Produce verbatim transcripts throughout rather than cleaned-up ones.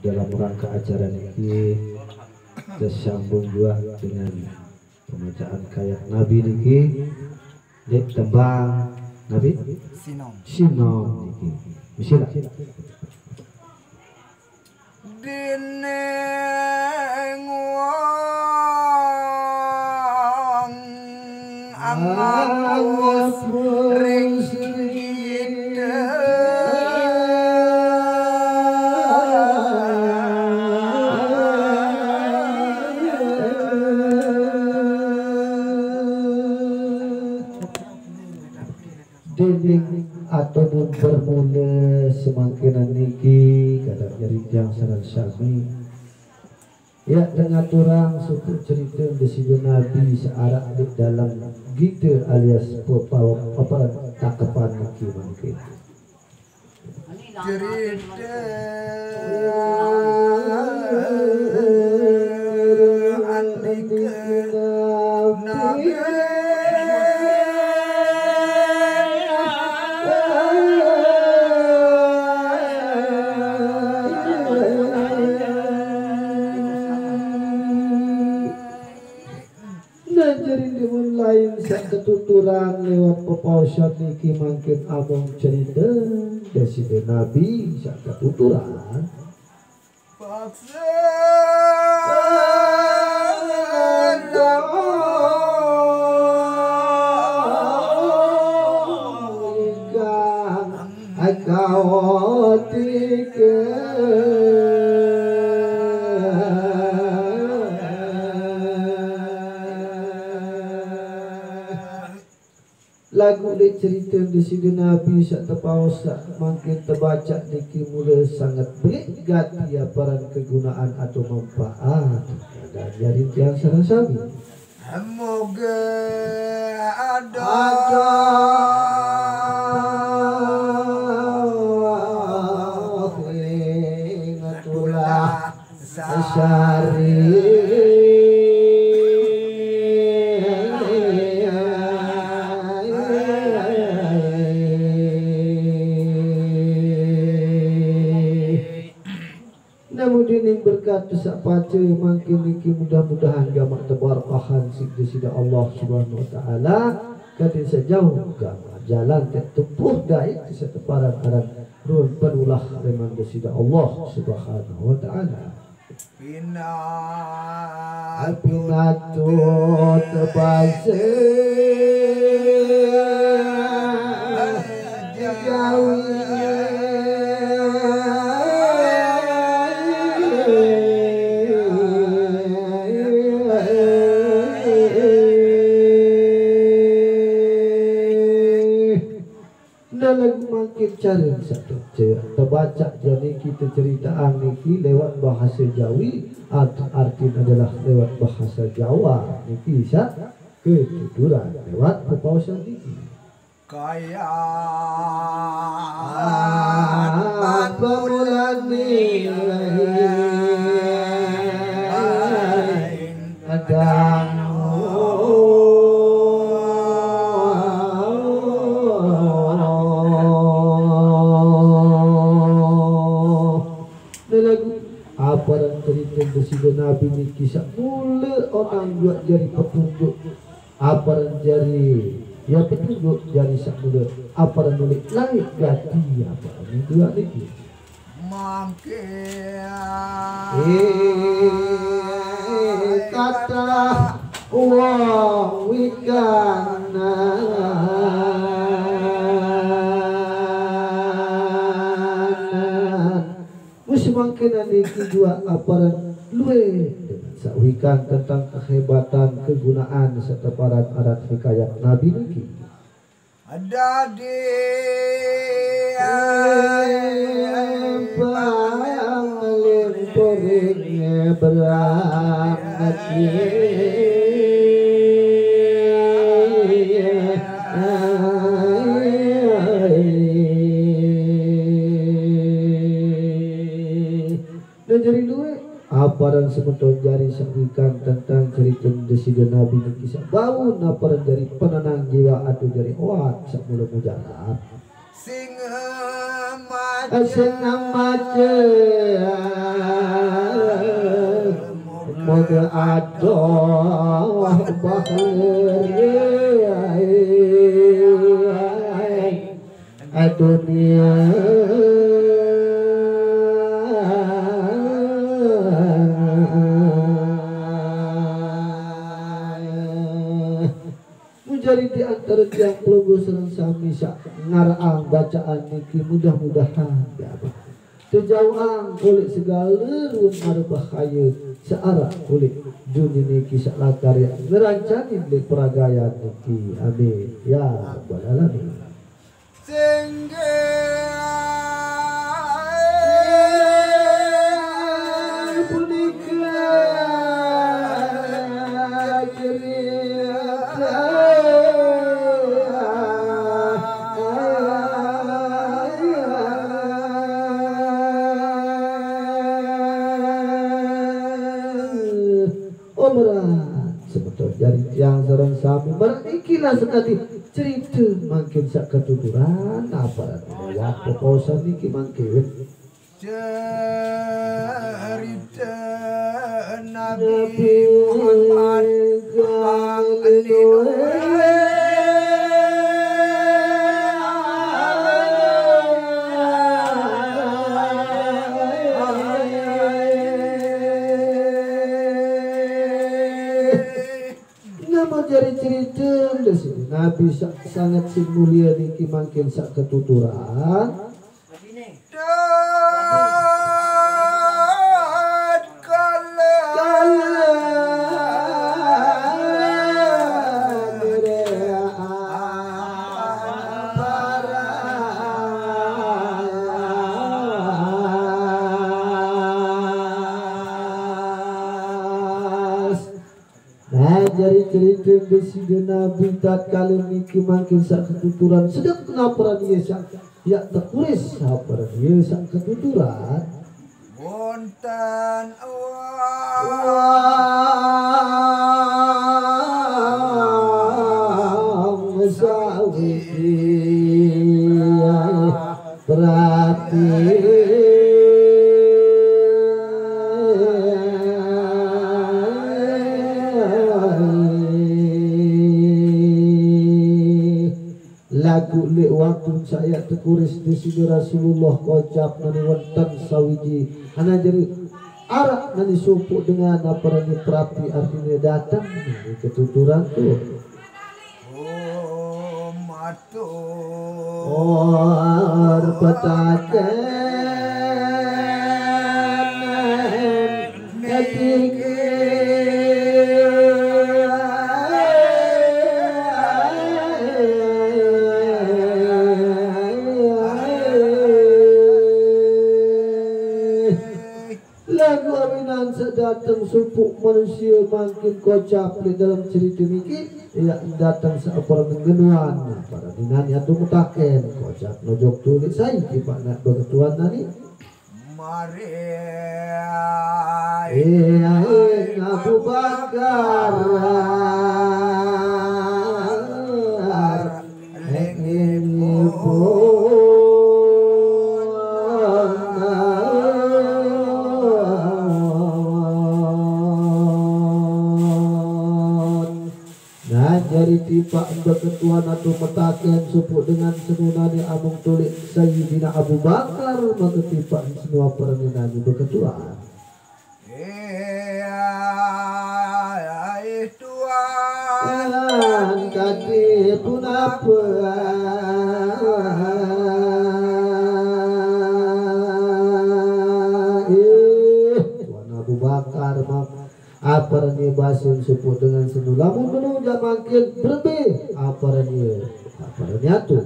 Dalam rangka acara niki, tersambung juga dengan pembacaan kayat Nabi niki, dek tembang Nabi Sinom. Sinom niki. Bismillah. Dening wong angus ring kita. Dening atur bermula semangkinan niki, kadang nyari tiang sareng sami. Ya, tengah turang suku cerita Desi Nabi searak di dalam gita alias pepau apa takepan niki mangkin. Cerita andika Nabi. Nah, jadi demen lain sak ketuturan lewat pepaosan niki mangkin among cerita Deside Nabi sak ketuturan. Paksa Lagu dek cerita Deside Nabi sak tepaos sak mangkin tebacak niki mula sanget belik gati aparan kegunaan atau manfaat. Dan jari tiang sareng sami. Moga ada tulah sari. Namun dini berkat sak pace mangkin niki mudah-mudahan gamak tebar pahan sida-sida Allah Subhanahu wa taala, kadin sejauh gamak jalan tek tempuh dai seteparan aran run penulah leman desida Allah Subhanahu wa taala. Pinatu tebase jauh. Nah, lagu mangkin cara satu. Tebacak jani kita cerita niki lewat bahasa Jawi, art-, artin adalah lewat bahasa Jawa niki sa ketuturan lewat pepaosan niki. Kaya pemulane adang. Nah, lagu aparan cerita Deside Nabi niki sak mula orang buat jari petunjuk. Aparan jari, ya petunjuk jari sak mula. Aparan nulik laik gati aparan dua niki. Mangke eh kata wong wikan. Musim mangkin niki jua aparan luwih dengan sawikan tentang kehebatan kegunaan serta paran arat hikayat Nabi niki. Dadi paling pering berang. Nah, jari dua, aparan semeton jari sawikan tentang cerita Deside Nabi niki sak bau, aparan jari penenang jiwa atau jari oat sak mula mujarab. Sing maca. Sing maca. Aduh, bahaya dunia. Mujari di antara tiang pelungguh sareng sami sak ngarang bacaan niki, mudah-mudahan ya, Abah. Tejauhan kulit segala rupa bahaya searah kulit dunia niki sak lakar ya ngerancani beli peragayan niki. Amin ya rabbal alamin. Sehingga punika cerita. Oh, merat semeton jari tiang sareng sami, merat niki lah sekadi cerita mangkin sak ketuturan, apa lagi lewat peposan niki mangkin. Cerita Nabi Muhammad kang Nama jari cerita Nabi sa-, sangat sing mulia niki mangkin sak ketuturan. Tatkala Nah, jari cerita Deside Nabi tatkala niki mangkin sak ketuturan sedek naparan iya sak yak tekuris naparan iya sak ketuturan. Wonten wong sawiji perhati. Lagu lek waktu saya tekuris di sini Rasulullah kocap nani wonten sawiji. Ana jeri arak nani sumpuk dengan apa nani perapi artinya datang nani ketuturan tu. Or petaken Lagu awinan sedateng sumpuk manusia mangkin kocap di dalam cerita niki, ya dateng seapar ngenuan para dinani atu metaken kocap nojok tulik sai tipak nak bertuan nani. Mari. Eh, Abu Bakar. Nah, jari tipak beketuan atau metaken supuk dengan senunane amung tulik Sayyidina Abu Bakar, maka tipak senua pereninani beketuan. Tuan kadi pun apa? Eh, Tuan Abu Bakar, mak, apa rani basing supuk dengan senu? Lamun menujak mangkin berbe, apa rani? Apa rani atuh?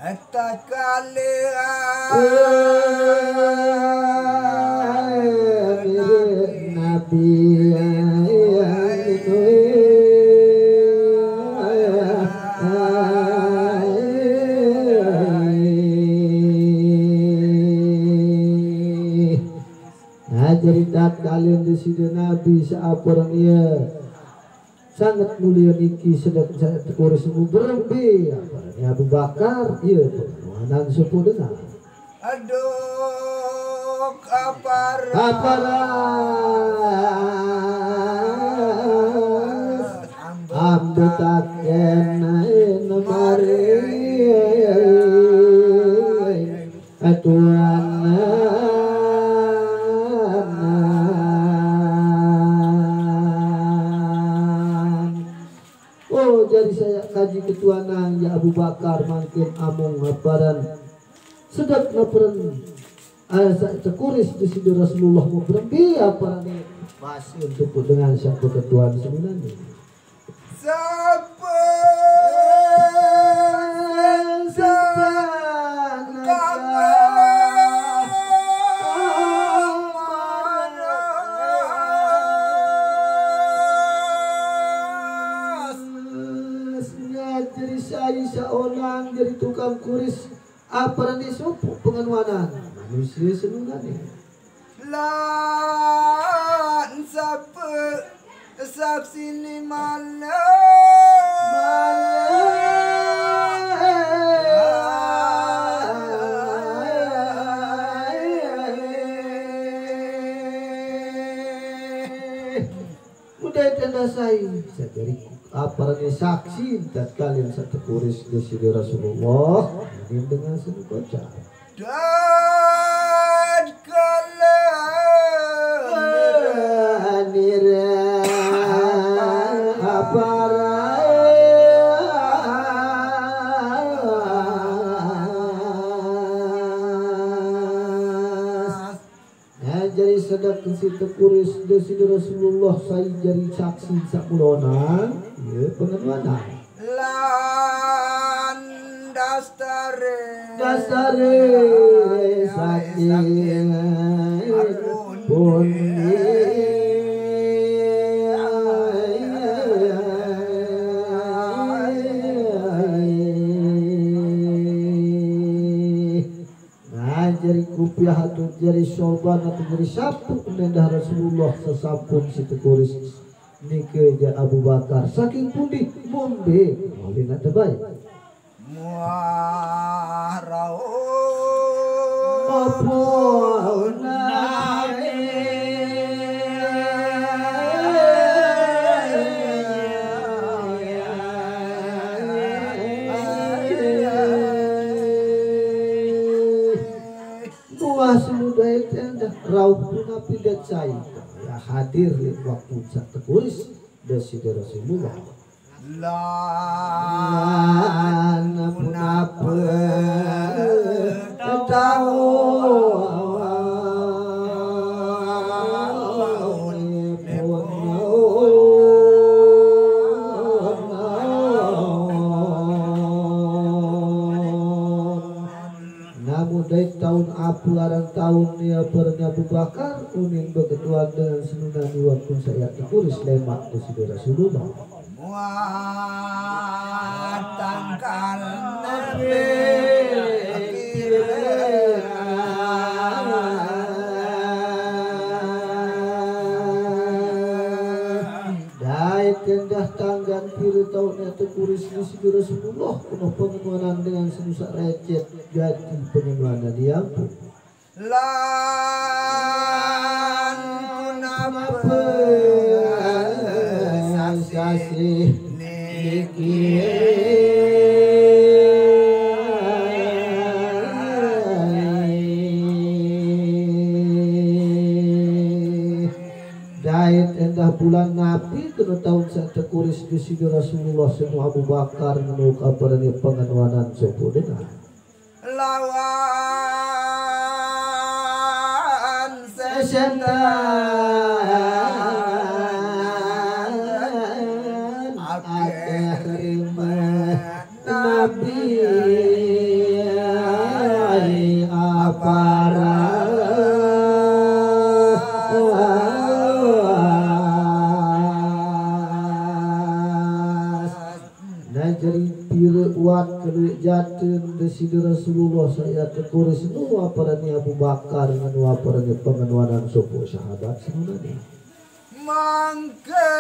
Tatkala Nabi Nah, cerita kalian di sini Nabi seapuran iya. Sangat mulia niki sedang sangat kurus berembe. Aparannya Abu Bakar, iya penganuanan suku dengar. Aduh, aparan. Aparan. Taken mari ketuanan. Oh, jari saya kaji ketuanan ya Abu Bakar, mangkin among aparan sedek naperan asa tekuris di sini Rasulullah mau berembe aparan ini. Masih untuk dengan siapa ketuaan sebenarnya. Sapa sing kangen maras. Jadi saya seorang jadi tukang kuris. Apa nanti supu pengenuanan manusia senunane? Lan sapa saksi ni malas. Mudah tanda saya, saya jadi aparan saksi tatkala satu kuris di sini Rasulullah, ini dengan seni kocak. Tatkala nira aparan. Nah, jadi sedek si tekuris di sini Rasulullah saya jadi saksi sakulonan, ya, pengenuanan. Lan dastare. Dastare saking pundi. Nah, jari kupiah atau jari sorban atau jari sapu nendah Rasulullah sasampun si tekuris nike ja Abu Bakar. Saking pundi? Mombe. Wali nak tebai. Muah rauh. Apa nabi? Muah semudah itu endah rauh pun api decai. Ya hadir li waktu sak tekuris. Deside Rasulullah. Lan punapa taun Namun dait taun apu aran taun ya pernya Abu Bakar unin beketuan dengan senunani waktu saya tekuris lemak deside Rasulullah. Muat tangkal nabi kira. Dait endah tanggan pira taun ete kuris ni sigi Rasulullah penuh pengenuanan dengan senusak recet jadi pengenuanan diampun. Lan punapa sasih niki. Dait endah bulan nabi kena taun sak tekuris deside Rasulullah senu Abu Bakar ngenu kaperni pengenuanan sopo dengan. Lawan sesentan akeh terima. Nabi aparas. Nah, jadi pira uat keluik jaten deside Rasulullah saya tekuris nu aparani Abu Bakar ngenu aparani pengenuanan sopo sahabat semuanya. Mangke